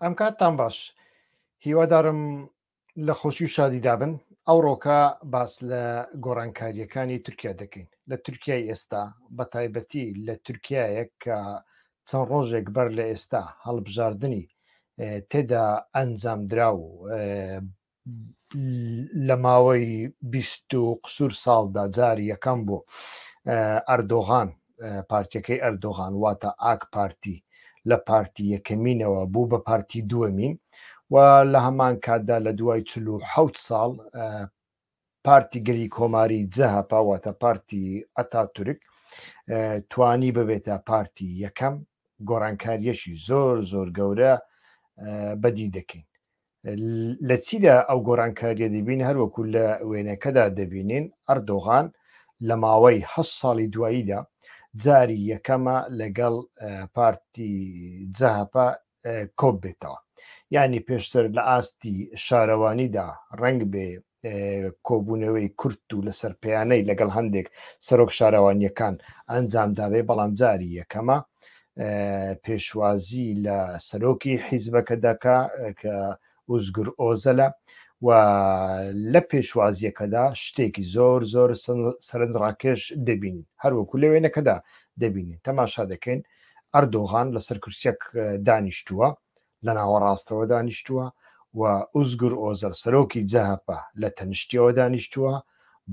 ئەم کاتتان باش هیوادارم لە خۆشی و شادیدا بن ئەوڕۆکە باس لە گۆڕانکاریەکانی تورکیا دەکەین لە تورکیای ئێستا بە تایبەتی لە تورکایەک کە چەند ڕۆژێک بەر لە ئێستا هەڵبژاردننی تێدا ئەنجامدرا و لە ماوەی 20 و قسوور ساڵدا جاری یەکەم بوو ئەردۆغان پارتیەکەی ئەردۆغان واتە ئاک پارتی لە پارتی یەکەمینەوە بوو بە پارتی دووەمین و لە هەمان کاتدا لە دوای 47 ساڵ پارتی گەلی کۆماری جەهەپە واتە پارتی ئەتاتورک توانی ببێتە پارتی یەکەم گۆڕانکاریەکی زۆر زۆر گەورە بەدی دەکەین لە چیدا ئەو گۆڕانکاریە دەبین هەروەکو لە وێنەکەدا دەبینین ئەردۆغان لە ماوەی هە ساڵی دواییدا جاری یەکەمە لەگەڵ پارتی جەهەپە کۆب بێتەوە یعنی پێشتر لە ئاستی شارەوانیدا ڕنگ بێ کۆبوونەوەی کورت و لەسەر پێیانەی لەگەڵ هەندێک سەرۆک شارەوانیەکان ئەنجام دابێ بەڵام جاری یەکەمە پێشوازی لە سەرۆکی حیزبەکە دەکا کە ئوزگور ئۆزەلە و لە پێشوازیەکەدا شتێکی زۆر زۆر سەرنجڕاکێش دەبینین هەروەکو لە وێنەکەدا دەبینین تەماشا دەکەین ئەردۆغان لەسەر کورسیەک دانیشتووە لە ناوەڕاستەوە دانیشتووە و ئوزگور ئۆزەل سەرۆکی جەهەپە لە تەنیشتیەوە دانیشتووە،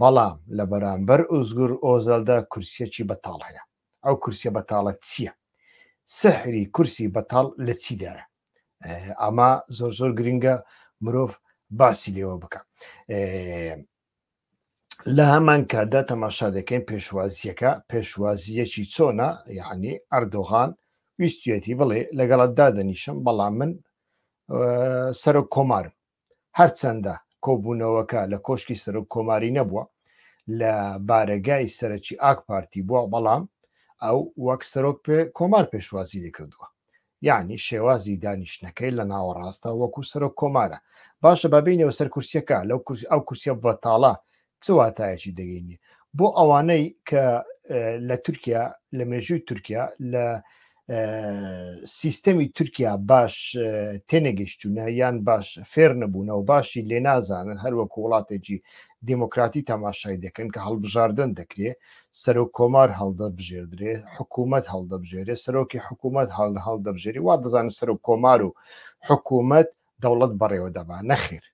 بەڵام لە بەرامبەر ئوزگور ئۆزەلدا کورسیەکی بەتاڵ هەیە. ئەو کورسیە بەتاڵە چییە؟ سحری کورسی بەتاڵ لە چیدایە؟ ئەمە زۆر زۆر گرنگە مرۆڤ باسی لێوە بکە. لە هەمان کاتدا تەماشا دەکەین پێشوازیەکە پێشوازیەکی چۆنە یعنی ئەردۆغان ویستێتی بڵێ لەگەڵت دادەنیشم بەڵام من سەرۆک کۆمارم هەرچەندە کۆبوونەوەکە لە کۆشکی سەرۆک کۆماری نەبووە لە بارەگای سەرەکی ئاک پارتی بووە بەڵام ئەو وەک سەرۆک پێ کۆمار پێشوازی لێکردووە یانی شێوازی دانیشتنەکەی لە ناوەڕاستە وەکو سەرۆک کۆمارە باشە با بینەوە سەر کورسیەکە لەو کورسی ئەو کورسیە بەتاڵە چ واتایەکی دەگەینێ بۆ ئەوانەی کە لە تورکیا لە مێژووی تورکیا لە سیستەمی تورکیا باش تێنەگەیشتونە یان باش فێر نەبوونە و باشی لێ نازانن هەروەکو وڵاتێکی دیموکراتی تەماشای دەکەن کە هەڵبژاردن دەکرێ سەرۆک کۆمار هەڵدەبژێردرێ حکوومەت هەڵدەبژێرێ سەرۆکی حکوومەت هەڵ هەڵدەبژێری وا دەزانن سەرۆک کۆمار و حکوومەت دەوڵەت بەڕێوە دەبا نەخێر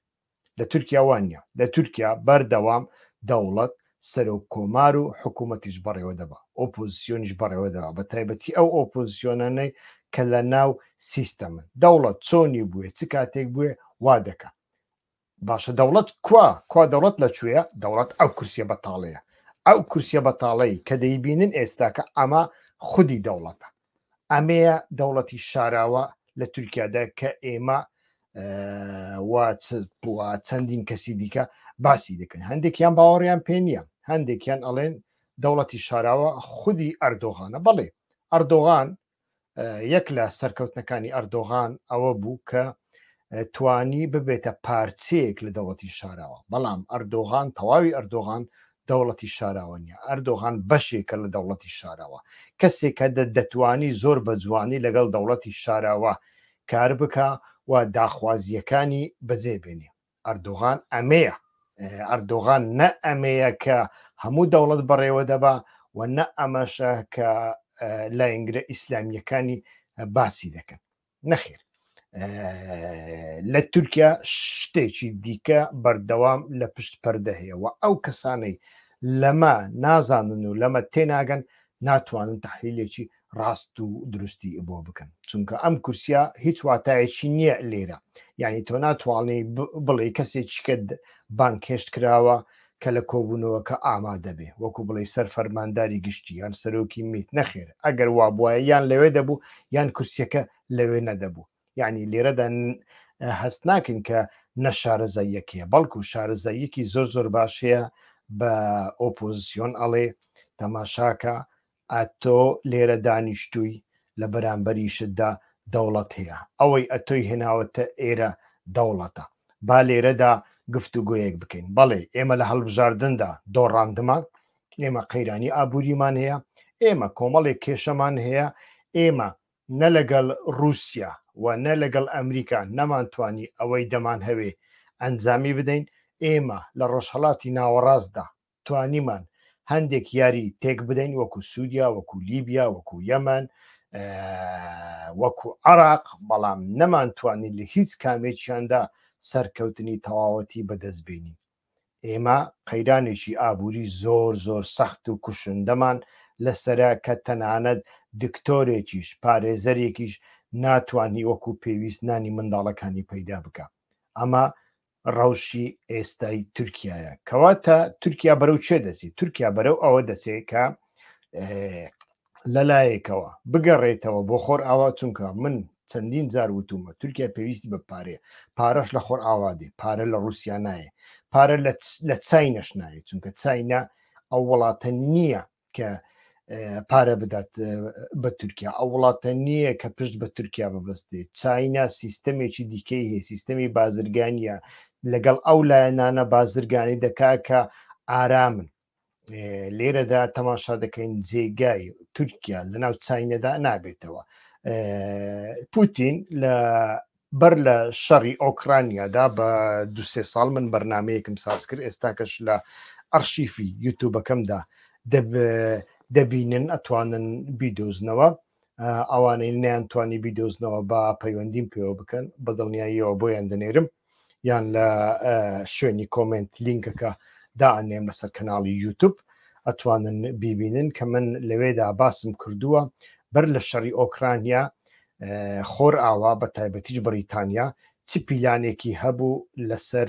لە تورکیا وانە لە تورکیا بەردەوام دەوڵەت سەرۆک کۆمار و حکوومەتیش بەڕێوە دەبا ئۆپۆزیسیۆنیش بەڕێوە دەبا بە تایبەتی ئەو ئۆپۆزیسیۆنانەی کە لە ناو سیستەمن دەوڵەت چۆنی بووێ چ کاتێک بوێ وا دەکا باشە دەوڵەت کوا کوا دەوڵەت لە کوێیە دەوڵەت ئەو کورسیە بەتاڵەیە ئەو کورسیە بەتاڵەی کە دەیبینن ئێستاکە ئەمە خودی دەوڵەتە ئەمەیە دەوڵەتی شاراوە لە تورکیادا کە ئێمە وا چەندین کەسی دیکە باسی دەکەن هەندێکیان باوەڕیان پێ نییە هەندێکیان ئەڵێن دەوڵەتی شاراوە خودی ئەردۆغانە بەڵێ ئەردۆغان یەک لە سەرکەوتنەکانی ئەردۆغان ئەوە بوو کە توانی ببێتە پارچەیەک لە دەوڵەتی شاراوە بەڵام ئەردۆغان تەواوی ئەردۆغان دەوڵەتی شاراوە نیە ئەردۆغان بەشێکە لە دەوڵەتی شاراوە کەسێکە دەتوانی زۆر بە جوانی لەگەڵ دەوڵەتی شاراوە کار بکە و داخوازیەکانی بەجێ بێنێ ئەردۆغان ئەمەیە ئەردۆغان نە ئەمەیە کە هەموو دەوڵەت بەڕێوە دەبا و نە ئەمەشە کە لاینگرە ئیسلامیەکانی باسی دەکەن نەخێر لە تورکیا شتێکی دیکە بەردەوام لە پشت پەردە هەیە و ئەو کەسانەی لەمە نازانن و لەمە تێناگەن ناتوانن تحلیلێکی ڕاست و دروستی بۆ بکەن چونکە ئەم کورسیە هیچ واتایەکی نییە لێرە یعنی تۆ ناتوانانی بڵێ کەسێکی کە بانکهێشت کراوە کە لە کۆبوونەوەکە ئامادە بێ وەکو بڵێ سەر فەرمانداری گشتی یان سەرۆکی میت نەخێر ئەگەر وا بواە یان لەوێ دەبوو یان کورسیەکە لەوێ نەدەبوو یعنی لێرەدا هەست ناکەین کە نە شارەزاییەک هەیە بەڵکو شارەزاییەکی زۆر زۆر باش هەیە بە ئۆپۆزیسیۆن ئەڵێ تەماشاکە ئەتۆ لێرە دانیشتووی لە بەرامبەریشتدا دەوڵەت هەیە ئەوەی ئەتۆی هێناوەتە ئێرە دەوڵەتە با لێرەدا گفتوگۆیەک بکەین بەڵێ ئێمە لە هەڵبژاردندا دۆڕاندمان ئێمە قەیرانی ئابووریمان هەیە ئێمە کۆمەڵێک کێشەمان هەیە ئێمە نە لەگەڵ رووسیا و نە لەگەڵ ئەمریکا نەمانتوانی ئەوەی دەمانهەوێ ئەنجامی بدەین. ئێمە لە ڕۆژهەڵاتی ناوەڕاستدا توانیمان هەندێک یاری تێک بدەین وەکو سووریا، وەکو لیبیا، وەکو یەمەن، وەکو عراق، بەڵام نەمانتوانی لە هیچ کامێکیاندا سەرکەوتنی تەواوەتی بەدەست بێنین. ئێمە قەیرانێکی ئابووری زۆر زۆر سەخت و کوشندەمان لەسەرە کە تەنانەت دکتۆرێکیش پارێزەرێکیش ناتوانی وەکو پێویست نانی منداڵەکانی پەیدا بکە. ئەمە ڕەوشی ئێستای تورکیایە. کەواتە تورکیا بەرەو چێ دەچێت؟ تورکیا بەرەو ئەوە دەچێت کە لەلایەکەوە بگەڕێتەوە بۆ خۆر ئاوا، چونکە من چەندین جار وتومە تورکیا پێویستی بە پارەیە، پارەش لە خۆر ئاوا دێ، پارە لە رووسیا نایە، پارە لە چینەش نایە، چونکە چینە ئەو وڵاتە نییە کە پارە بدات بە تورکیا، ئەو وڵاتە نییە کە پشت بە تورکیا ببەستێت. چاینا سیستەمێکی دیکەی هەیە، سیستەمی بازرگانیە، لەگەڵ ئەو لایەنانە بازرگانی دەکا کە ئارامن. لێرەدا تەماشا دەکەین جێگای تورکیا لەناو چینەدا نابێتەوە. پوتین لە بەر لە شەڕی ئۆکرانیادا بە دوسێ ساڵ من بەرنمەیەکم ساز کرد، ئێستاکەش لە ئەرشیفی یوتوبەکەمدا دەبینن، ئەتوانن بیدۆزنەوە. ئەوانەی نیان توانی بیدۆزنەوە با پەیوەندیم پێوە بکەن، بە دڵنیاییەوە بۆیان دەنێرم، یان لە شوێنی comment لینکەکە دائەنێم لەسەر کەناڵی یوتوب ئەتوانن بیبینن کە من لەوێدا باسم کردووە بەر لە شەڕی ئۆکرانیا خۆر ئاوا بە تایبەتیش بەریتانیا چ پیلانێکی هەبوو لەسەر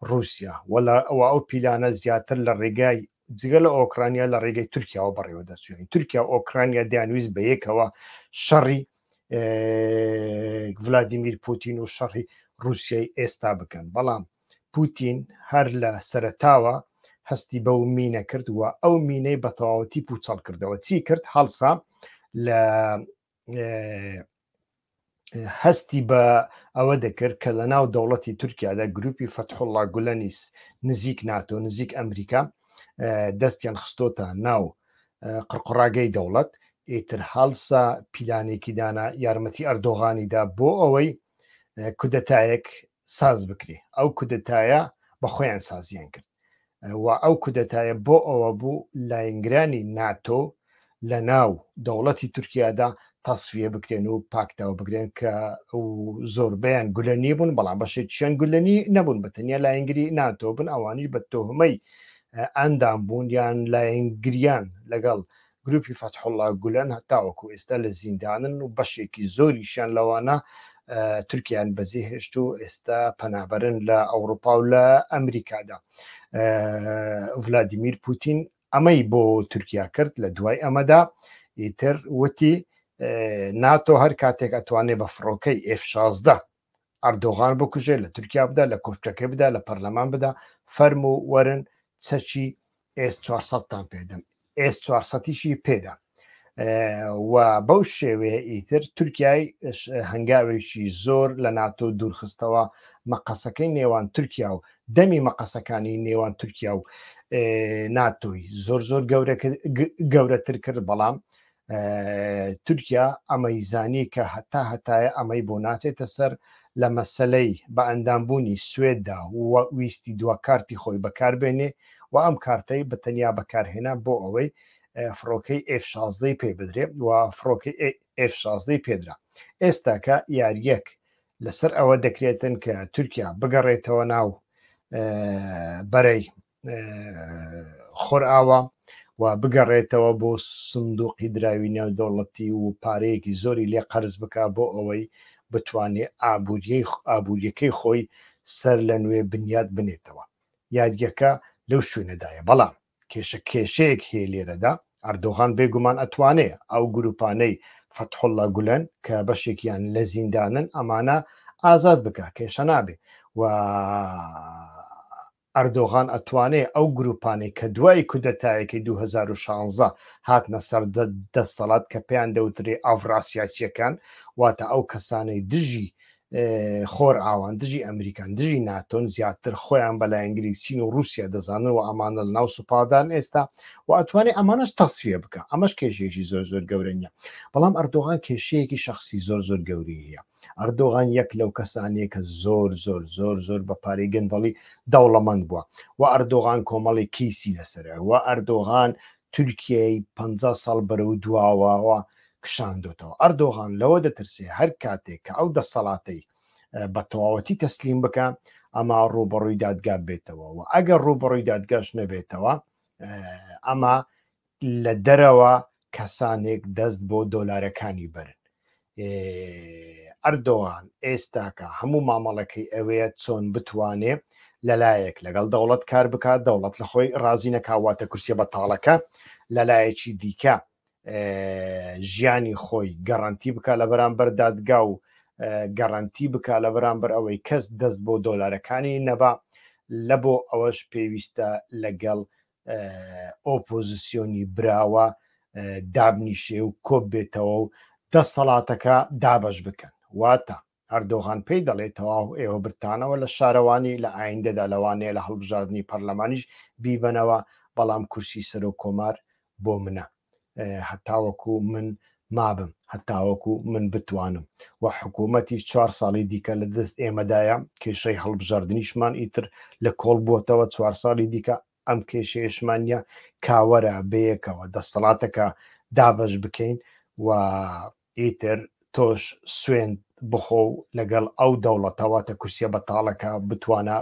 رووسیا، وەلا ئەوە ئەو پیلانە زیاتر لە ڕێگای جگە لە ئۆکرانیا لە ڕێگەی تورکیاوە بەڕێوە دەچوین. تورکیا و ئۆکرانیا دەیانویست بە یەکەوە شەڕی ڤلادیمیر پوتین و شەڕی رووسیای ئێستا بکەن، بەڵام پوتین هەر لە سەرەتاوە هەستی بەو مینە کرد و ئەو مینەی بە تەواوەتی پوچەڵ کردەوە. چی کرد؟ هەڵسا لە هەستی بە ئەوە دەکرد کە لە ناو دەوڵەتی تورکیادا گروپی فەتحوڵڵا گولەنیس نزیک ناتۆ، نزیک ئەمریکا دەستیان خستۆتە ناو قڕقڕاگەی دەوڵەت. ئیتر هەڵسا پیلانێکی دانا، یارمەتی ئەردۆغانیدا بۆ ئەوەی کودەتایەک ساز بکرێ. ئەو کودەتایە بە خۆیان سازیان کرد و ئەو کودەتایە بۆ ئەوە بوو لاینگرانی ناتۆ لە ناو دەوڵەتی تورکیادا تەسفیە بکرێن و پاکتاو بکرێن کە زۆربەیان گولەنی بوون، بەڵام بەشێکیان گولەنی نەبوون، بە تەنیا لاینگری ناتۆ بن، ئەوانیش بە تۆهمەی ئەندام بوون یان لاینگریان لەگەڵ گروپی فەتحوڵا گولەن هەتاوەکو ئێستا لە زیندانن و بەشێکی زۆریشیان لەوانە تورکیان بەجێهێشت و ئێستا پەنابەرن لە ئەوروپا و لە ئەمریکادا. ڤلادیمیر پوتین ئەمەی بۆ تورکیا کرد. لە دوای ئەمەدا ئیتر وتی ناتۆ هەر کاتێک ئەتوانێ بە فڕۆکەی F16 ئەردۆغان بکوژێ، لە تورکیا بدا، لە کۆشکەکەی بدا، لە پەرلەمان بدا، فەرموو وەرن چەکی ئێس 400تان پێدەم. ئێس 400یشی پێدا و بەو شێوەیە ئیتر تورکیای هەنگاوێکی زۆر لە ناتۆ دوورخستەوە. مەقەسەکەی نێوان تورکیا و دەمی مەقەسەکانی نێوان تورکیا و ناتۆی زۆر زۆر گەورەتر کرد. بەڵام تورکیا ئەمەی زانی کە هەتا هەتایە ئەمەی بۆ ناچێتە سەر. لە مەسەلەی بە ئەندامبوونی سوێددا و ویستی دوا کارتی خۆی بەکاربێنێ و ئەم کارتەی بە تەنیا بەکارهێنا بۆ ئەوەی فڕۆکەی F16 پێ بدرێ و فڕۆکەی F16 پێدرا. ئێستاکە یاریەک لەسەر ئەوە دەکرێتن کە تورکیا بگەڕێتەوە ناو بەرەی خۆرئاوا و بگەڕێتەوە بۆ سندوقی دراوی نێودەوڵەتی و پارەیەکی زۆری لێ قەرز بک بۆ ئەوەی بتوانێت ئابووریەکەی خۆی سەر لە نوێ بنیات بنێتەوە. یاریەکە لەو شوێنەدایە، بەڵام کێشە کێشەیەک هەیە لێرەدا. ئەردۆغان بێگومان ئەتوانێ ئەو گروپانەی فەتحوڵڵا گولەن کە بەشێکیان لە زیندانن ئەمانە ئازاد بکە، کێشە نابێ. و ئەردۆغان ئەتوانێ ئەو گروپانەی کە دوای کودەتایەکەی 2016 هاتنە سەر دەسەڵات کە پێیان دەوترێ ئاڤراسیاچیەکان، واتە ئەو کەسانەی دژی خۆر ئاوان، دژی ئەمریکان، دژی ناتۆن، زیاتر خۆیان بە لایەنگری چین و رووسیا دەزانن و ئەمانە لە ناو سوپادان ئێستا و ئەتوانێ ئەمانەش تەسفیە بکە. ئەمەش کێشەیەکی زۆر زۆر گەورە نییە. بەڵام ئەردۆغان کێشەیەکی شخصی زۆر زۆر گەورەی هەیە. ئەردۆغان یەک لەو کەسانەیە کە زۆر زۆر زۆر زۆر بە پارەی گەندەڵی دەوڵەمەند بووە و ئەردۆغان کۆمەڵی کەیسی لەسەرە و ئەردۆغان تورکیای 50 ساڵ بەرەو دواوەوە کشاندۆتەوە. ئەردۆغان لەوە دەترسێ هەر کاتێک کە ئەو دەسەڵاتەی بە تەواوەتی تەسلیم بکە ئەما ڕووبەڕووی دادگا بێتەوە و ئەگەر ڕووبەڕووی دادگاش نەبێتەوە ئەما لە دەرەوە کەسانێک دەست بۆ دۆلارەکانی بەرن. ئەردۆغان ئێستاکە هەموو مامەڵەکەی ئەوەیە چۆن بتوانێ لەلایەک لەگەڵ دەوڵەت کار بکات، دەوڵەت لە خۆی ڕازی نەکا واتە کورسیە بەتاڵەکە، لەلایەکی دیکە ژیانی خۆی گەڕەنتی بکا لە بەرامبەر دادگا و گەڕەنتی بکا لە بەرامبەر ئەوەی کەس دەست بۆ دۆلارەکانی نەبا، لە بۆ ئەوەش پێویستە لەگەڵ ئۆپۆزیسیۆنی براوە دابنیشێ و کۆب بێتەوە و دەسەڵاتەکە دابەش بکەن. واتە ئەردۆغان پێی دەڵێ تەواو ئێوە برتانەوە لە شارەوانی، لە ئایندەدا لەوانەیە لە هەڵبژاردنی پەرلەمانیش بیبەنەوە، بەڵام کورسی سەرۆک کۆمار بۆ منە. هەتاوەکو من مابم، هەتاوەکو من بتوانم و حکوومەتیش چوار ساڵی دیکە لە دەست ئێمەدایە، کێشەی هەڵبژاردنیشمان ئیتر لە کۆڵ بووەتەوە، چوار ساڵی دیکە ئەم کێشەیەشمان نییە، کاوەرە بەیەکەوە دەسەڵاتەکە دابەش بکەین و ئیتر تۆش سوێند بخۆ و لەگەڵ ئەو دەوڵەتە واتە کورسیە بەتاڵەکە بتوانە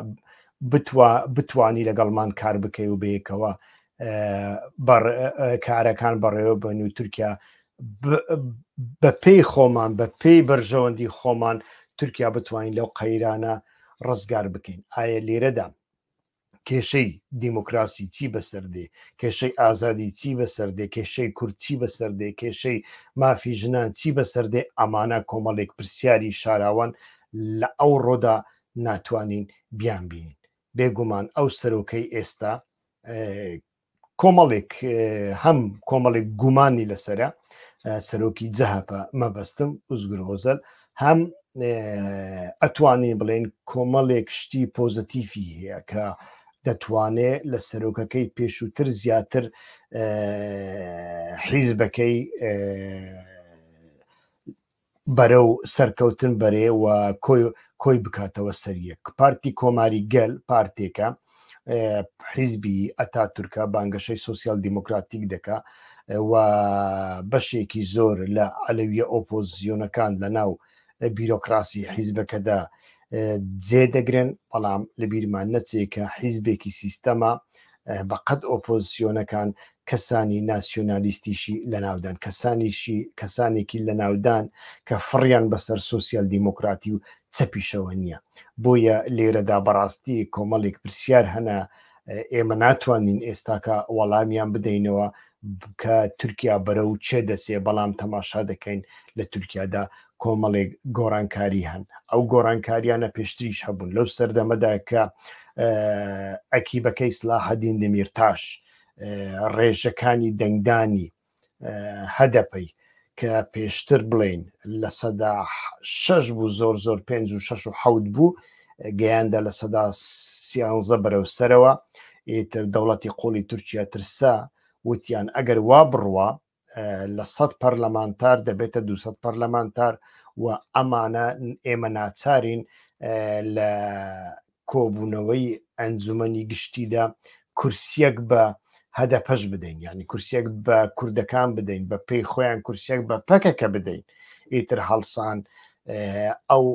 بتوا بتوانی لەگەڵمان کار بکەی و بەیەکەوە کارەکان بەڕێوە بن و تورکیا بە پێی خۆمان بە پێی بەرژەوەندی خۆمان تورکیا بتوانین لەو قەیرانە ڕزگار بکەین. ئایا لێرەدا کێشەی دیموکراسی چی بەسەر دێ، کێشەی ئازادی چی بەسەر دێ، کێشەی کورد چی بەسەر دێ، کێشەی مافی ژنان چی بەسەر دێ، ئەمانە کۆمەڵێک پرسیاری شاراوەن لە ئەوڕۆدا ناتوانین بیانبینین. بێگومان ئەو سەرۆکەی ئێستا کۆمەڵێک هەم کۆمەڵێک گومانی لەسرە سەرۆکی جەهەپە مەبەستم ئوزگور ئۆزەل هەم ئەتوانین بڵێن کۆمەڵێک شتی پۆزەتیفی هەیە کە دەتوانێت لە سەرۆکەکەی پێشووتر زیاتر حیزبەکەی بەرەو سەرکەوتن بەرێ و کۆی بکاتەوە سەر یەک. پارتی کۆماری گەل پارتێکە حیزبی ئەتاتورکە بانگەشەی سۆسیال دیموکراتیک دەکا و بەشێکی زۆر لە عەلەویە ئۆپۆزیسیۆنەکان لە ناو بیرۆکراسی حیزبەکەدا جێ دەگرن، بەڵام لە بیرمان نەچێ کە حیزبێکی سیستەمە بە قەد ئۆپۆزسیۆنەکان کەسانی ناسیۆنالیستیشی لەناودان، کەسانیشی کەسانێکی لەناودان کە فڕیان بەسەر سۆسیال دیموکراتی و چەپیشەوە نییە. بۆیە لێرەدا بەڕاستی کۆمەڵێک پرسیار هەنە ئێمە ناتوانین ئێستاکە وەڵامیان بدەینەوە کە تورکیا بەرەو چێ دەچێ، بەڵام تەماشا دەکەین لە تورکیادا کۆمەڵێک گۆڕانکاری هەن. ئەو گۆڕانکاریانە پێشتریش هەبوون لەو سەردەمەدا کە ئەکیبەکەی سلاحەدین دەمیرتاش ڕێژەکانی دەنگدانی هەدەپەی کە پێشتر بڵین 6% بوو زۆر زۆر پێنج و شەش و حەوت بوو گەیاندە 13% بەرەو سەرەوە. ئیتر دەوڵەتی قوڵی تورکیا ترسا، وتیان ئەگەر وا بڕوا لە 100 پەرلەمانتار دەبێتە 200 پەرلەمانتار و ئەمانە ئێمە ناچارین لە کۆبوونەوەی ئەنجومەنی گشتیدا کورسیەک بە هەدەپەش بدەین، یعنی کورسیەک بە کوردەکان بدەین، بە پێی خۆیان کورسیەک بە پەکەکە بدەین. ئیتر هەڵسان ئەو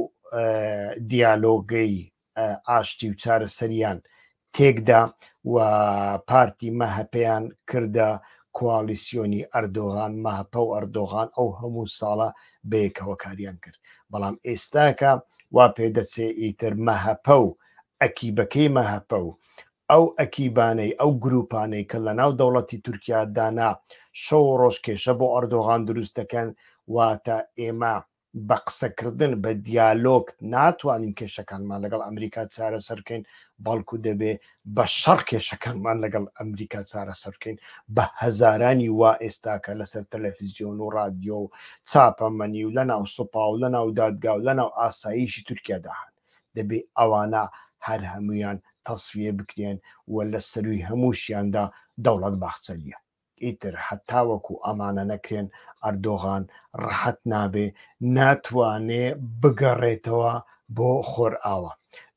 دیالۆگەی ئاشتی و چارەسەریان تێکدا و پارتی مەهەپەیان کردە کوالیسیۆنی ئەردۆغان، مەهەپە و ئەردۆغان ئەو هەموو ساڵە بەیەکەوە کاریان کرد، بەڵام ئێستاکە وا پێدەچێ ئیتر مەهەپە و ئەکیبەکەی مەهەپە و ئەو ئەکیبانەی ئەو گروپانەی کە لەناو دەوڵەتی تورکیا دانا شەو و ڕۆژ کێشە بۆ ئەردۆغان دروست دەکەن، واتە ئێمە بە قسەکردن، بە دیالۆگ ناتوانین کێشەکانمان لەگەڵ ئەمریکا چارەسەر بکەین، بەڵکو دەبێ بە شەڕ کێشەکانمان لەگەڵ ئەمریکا چارەسەر بکەین. بە هەزارانی وا ئێستاکە لەسەر تەلەفزیۆن و ڕادیۆ و چاپەمەنی و لەناو سوپا و لەناو دادگا و لەناو ئاسایشی تورکیادا هەن. دەبێ ئەوانە هەر هەموویان تەسفیە بکرێن و لە سەرووی هەمووشیاندا دەوڵەت باخچەلییە. ئیتر هەتاوەکو ئەمانە نەکرێن ئەردۆغان ڕەحەت نابێ، ناتوانێ بگەڕێتەوە بۆ خۆرئاوا.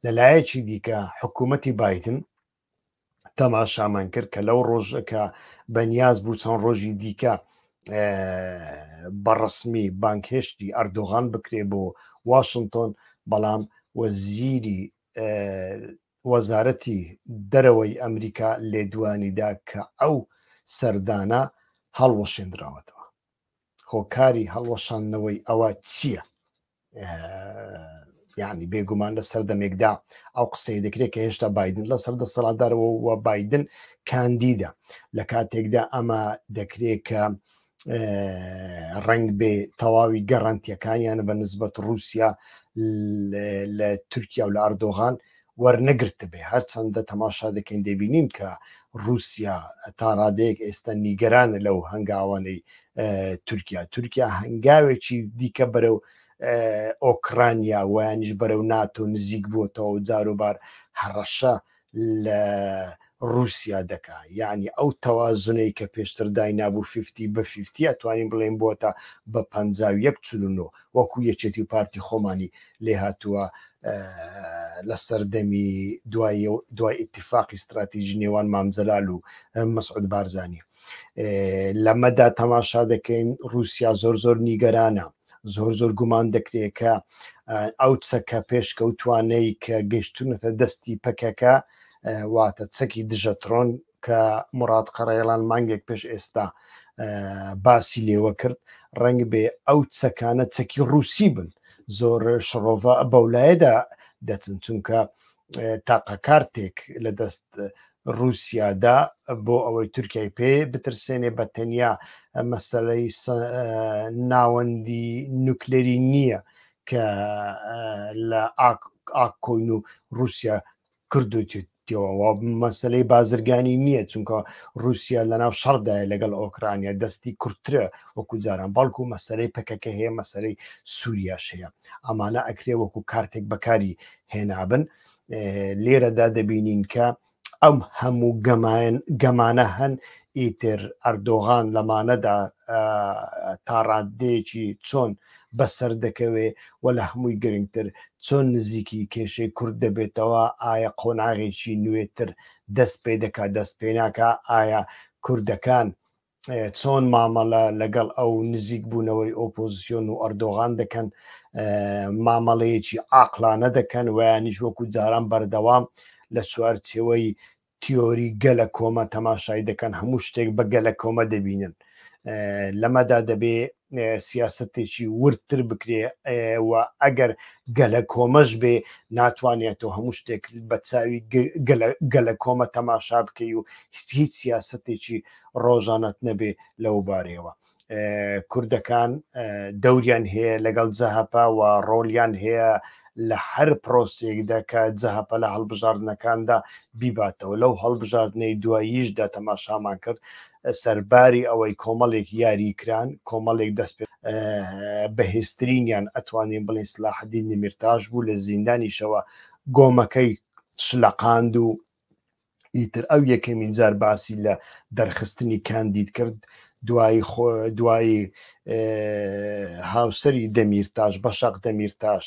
لە لایەکی دیکە حکوومەتی بایدن تەماشامان کرد کە لەو ڕۆژە کە بەنیاز بوو چەند ڕۆژی دیکە بە ڕسمی بانگهێشتی ئەردۆغان بکرێ بۆ واشنتۆن، بەڵام وەزیری وەزارەتی دەرەوەی ئەمریکا لێدوانی دا کە ئەو سەردانە هەڵوەشێندراوەتەوە. هۆکاری هەڵوەشاندنەوەی ئەوە چییە؟ یعنی بێگومان لە سەردەمێکدا ئەو قسەی دەکرێت کە هێشتا بادن لەسەر دەسەڵاتدارەوە و بادن کاندیدە لە کاتێکدا ئەمە دەکرێت کە ڕنگ بێ تەواوی گەڕانتیەکانیان بە نسبەت رووسیا لە تورکیا و لە ئەردۆغان وەرنەگرتبێ هەرچەندە تەماشا دەکەین دەبینین کە رووسیا تا ڕادەیەک ئێستا نیگەرانە لەو هەنگاوانەی تورکیا تورکیا هەنگاوێکی دیکە بەرەو ئۆکرانیا ویانیش بەرەو ناتۆ نزیک بووەتەوە جاروبار هەڕەشە لە رووسیا دەکا یعنی ئەو تەوازنەی کە پێشتر داینابوو fifty بە fifty ئەتوانین بڵێن بۆتە بە 51 49 وەکو یەکێتی و پارتی خۆمانی لێهاتووە لە سەردەمی دوای دوای ئیتفاقی ستراتیژی نێوان مام جەلال و مەسعود بارزانی لەمەدا تەماشا دەکەین رووسیا زۆر زۆر نیگەرانە زۆر زۆر گومان دەکرێت کە ئەو چەکە پێشکەوتوانەی کە گەشتونەتە دەستی پەکەکە واتە چەکی دژە ترۆن کە مڕاد قەرەیڵان مانگێک پێش ئێستا باسی لێوە کرد ڕەنگ بێ ئەو چەکانە چەکی ڕووسی بن زۆر شڕۆڤە بەولایەدا دەچن چونکە تاقە کارتێک لە دەست رووسیادا بۆ ئەوەی تورکیای پێ بترسێنێ بە تەنیا مەسەلەی ناوەندی نوکلێری نییە کە لە ئاکۆین و رووسیا کردوتیەوە مەسلەی بازرگانی نییە چونکە رووسیا لەناو شەڕدایە لەگەڵ ئۆکرانیا دەستی کورتترە وەکو جاران بەڵکو مەسلەی پەکەکە هەیە مەسلەی سووریاش هەیە ئەمانە ئەکرێ وەکو کارتێک بەکاری هێنابن لێرەدا دەبینین کە ئەم هەموو گەمایەن گەمانە هەن ئیتر ئەردۆغان لەمانەدا تاڕاددەیەکی چۆن بەسەر دەکەوێ و لە هەمووی گرنگتر چۆن نزیکی کێشەی کورد دەبێتەوە ئایا قۆناغێکی نوێتر دەست پێ دەکا دەست پێ ناکا ئایا کوردەکان چۆن مامەڵە لەگەڵ ئەو نزیک بوونەوەی ئۆپۆزیسیۆن و ئەردۆغان دەکەن مامەڵەیەکی عاقلانە دەکەن ویانیش وەکو جاران بەردەوام لە چوارچێوەی تیۆری گەلە کۆمە تەماشای دەکەن هەموو شتێک بە گەلە کۆمە دەبینن لەمەدا دەبێ سیاستێکی وردتر بکرێ و ئەگەر گەلە کۆمەش بێ ناتوانێتەوە هەموو شتێک بە چاوی گەلە کۆمە تەماشا بکەی و هیچ سیاستێکی ڕۆژانەت نەبێ لەو بارەیەوە کوردەکان دەوریان هەیە لەگەڵ جەهەپە و ڕۆلیان هەیە لە هەر پرۆسێکدا کە جەهەپە لە هەڵبژاردنەکاندا بیباتەوە لەو هەڵبژاردنەی دواییشدا تەماشامان کرد سەرباری ئەوەی کۆمەڵێک یاری کران کۆمەڵێک دەست پێ بەهێزترینیان ئەتوانین بڵێن سلاحدین نمیرتاش بوو لە زیندانیشەوە گۆمەکەی شلەقاند و ئیتر ئەو یەکەمین جار باسی لە دەرخستنی کاندید کرد دوایی دوایی هاوسەری دەمیرتاش بەشەق دەمیرتاش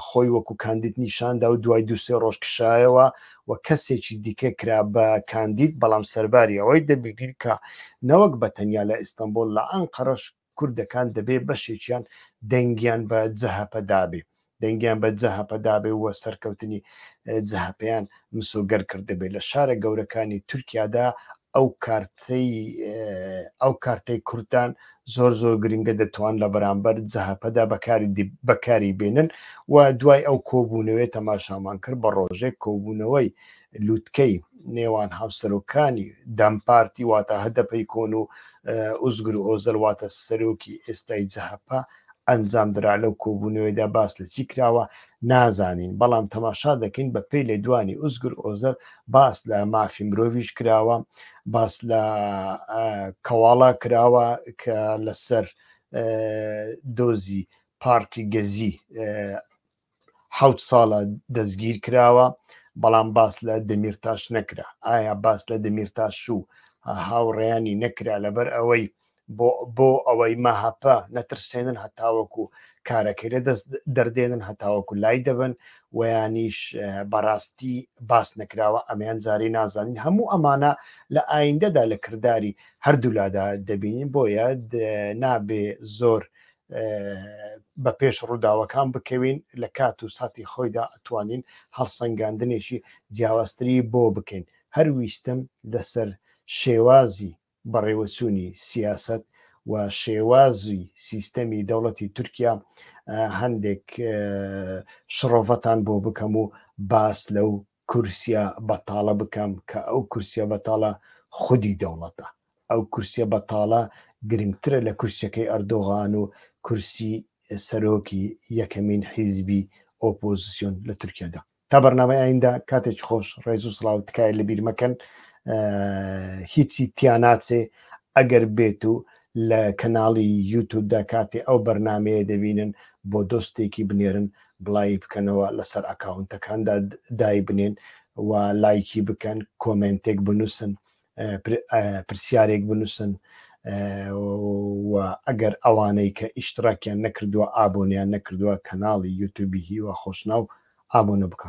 خۆی وەکو کاندید نیشاندا و دوای دوسێ ڕۆژ کشایەوە و کەسێکی دیکە کرا بە کاندید بەڵام سەرباری ئەوەی دەبینین کە نەوەک بە تەنیا لە ئیستانبول لە ئەنقەرەش کوردەکان دەبێ بەشێکیان دەنگیان بە جەهەپە دابێ دەنگیان بە جەهەپە دابێ و سەرکەوتنی جەهەپەیان مسۆگەر کردبێ لە شارە گەورەکانی تورکیادا ئەو کارتەی ئەو کارتەی کوردان زۆر زۆر گرنگە دەتوان لە بەرامبەر جەهەپەدا بەکاری بەکاری بێنن و دوای ئەو کۆبوونەوەی تەماشامان کرد بە ڕۆژێک کۆبوونەوەی لوتکەی نێوان هاوسەرۆکانی دەم پارتی واتە هەدەپەی کۆن و ئوزگر ئۆزەل واتە سەرۆکی ئێستای جەهەپە ئەنجامدرا لەو کۆبوونەوەیدا باس لە چی کراوە نازانین بەڵام تەماشا دەکەین بە پێی لێدوانی ئوزگر ئۆزەر باس لە مافی مرۆڤیش کراوە باس لە کەواڵا کراوە کە لەسەر دۆزی پارکی گەزی حەوت ساڵە دەستگیر کراوە بەڵام باس لە دەمیرتاش نەکرا ئایا باس لە دەمیرتاش و هاوڕێیانی نەکرا لەبەر ئەوەی بۆ بۆ ئەوەی مەهەپە نەترسێنن هەتاوەکو کارەکەی لە دەست دەردێنن هەتاوەکو لای دەبن ویانیش بەڕاستی باس نەکراوە ئەمیان جارێ نازانین هەموو ئەمانە لە ئایندەدا لە کرداری هەردوولادا دەبینین بۆیە نابێ زۆر بە پێش ڕووداوەکان بکەوین لە کات و ساتی خۆیدا ئەتوانین هەڵسەنگاندنێکی جیاوازتری بۆ بکەین هەر ویستم لەسەر شێوازی بەڕێوەچوونی سیاسەت و شێوازی سیستەمی دەوڵەتی تورکیا هەندێک شڕۆڤەتان بۆ بکەم و باس لەو کورسیە بەتاڵە بکەم کە ئەو کورسیە بەتاڵە خودی دەوڵەتە ئەو کورسیە بەتاڵە گرنگترە لە کورسیەکەی ئەردۆغان و کورسی سەرۆکی یەکەمین حیزبی ئۆپۆزیسیۆن لە تورکیادا. تا بەرنامەی ئایندە کاتێکی خۆش ڕێز و سڵاو تکایە لەبیر مەکەن هیچی تیا ناچێ ئەگەر بێت و لە کەناڵی یوتوبدا کاتێ ئەو بەرنمەیە دەبینن بۆ دۆستێکی بنێرن بڵاوی بکەنەوە لەسەر ئەکاونتەکاندا دای بنێن و لایکی بکەن کۆمێنتێک بنووسن پرسیارێک بنووسن و ئەگەر ئەوانەی کە ئیشتراکیان نەکردووە ئابۆنیان نەکردووە کەناڵی یوتوبی هیوا خۆشناو ئابۆنە بکەن.